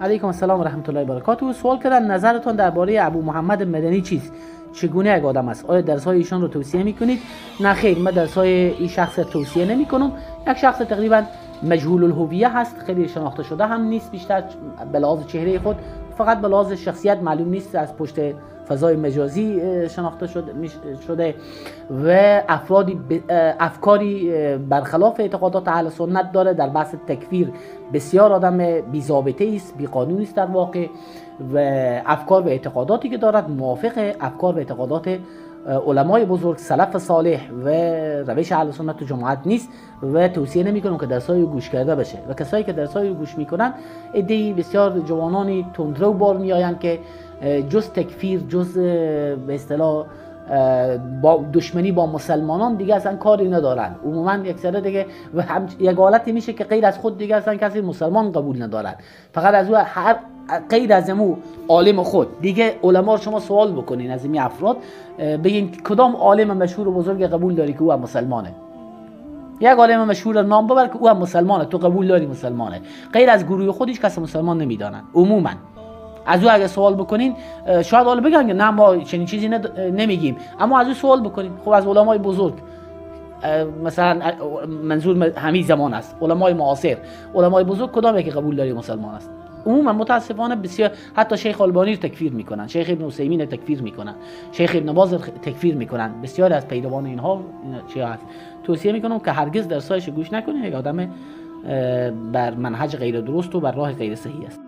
علیکم السلام و رحمت الله و برکاته. سوال کردن نظرتان درباره ابو محمد مدنی چیست؟ چگونه یک آدم است؟ آیا درس‌های ایشان رو توصیه میکنید؟ نه خیر، من درس‌های این شخص توصیه نمیکنم. یک شخص تقریبا مجهول الهویه هست، خیلی شناخته شده هم نیست، بیشتر به لحاظ چهره خود، فقط به لحاظ شخصیت معلوم نیست، از پشت فضای مجازی شناخته شده و افکاری برخلاف اعتقادات اهل سنت داره. در بحث تکفیر بسیار آدم بی‌ضابطه است، بی‌قانونی است در واقع، و افکار و اعتقاداتی که دارد موافق افکار و اعتقادات علمای بزرگ سلف صالح و روش اهل سنت و جماعت نیست و توصیه نمی‌کنم که درسای گوش کرده بشه. و کسایی که درسای گوش میکنن عده‌ای بسیار جوانانی تندرو بار میآیند که جز تکفیر، جز به اصطلاح با دشمنی با مسلمانان دیگه اصلا کاری ندارن. عموما یک سره دیگه و هم یک حالتی میشه که غیر از خود دیگه اصلا کسی مسلمان قبول ندارن، فقط از او هر غیر از امو عالم خود دیگه. علما رو شما سوال بکنین از این افراد، بگین کدام عالم مشهور و بزرگ قبول داری که او هم مسلمانه؟ یک عالم مشهور نام ببر که او هم مسلمانه، تو قبول داری مسلمانه. غیر از گروه خودش کس مسلمان نمیدانن عموما. از او اگه سوال بکنین شاید حالا بگن که نه ما چنین چیزی نمیگیم، اما از او سوال بکنین، خب از علمای بزرگ، مثلا منظور همین زمان است، علمای معاصر، علمای بزرگ کدام یکی قبول داری مسلمان است؟ عموما متاسفانه بسیار، حتی شیخ البانی رو تکفیر میکنن، شیخ ابن عثیمین رو تکفیر میکنن، شیخ ابن باز رو تکفیر میکنن، بسیار از پیروان اینها چی هست. توصیه میکنم که هرگز درسایش گوش نکنین، یک آدم بر منهج غیر درست و بر راه غیر صحیح است.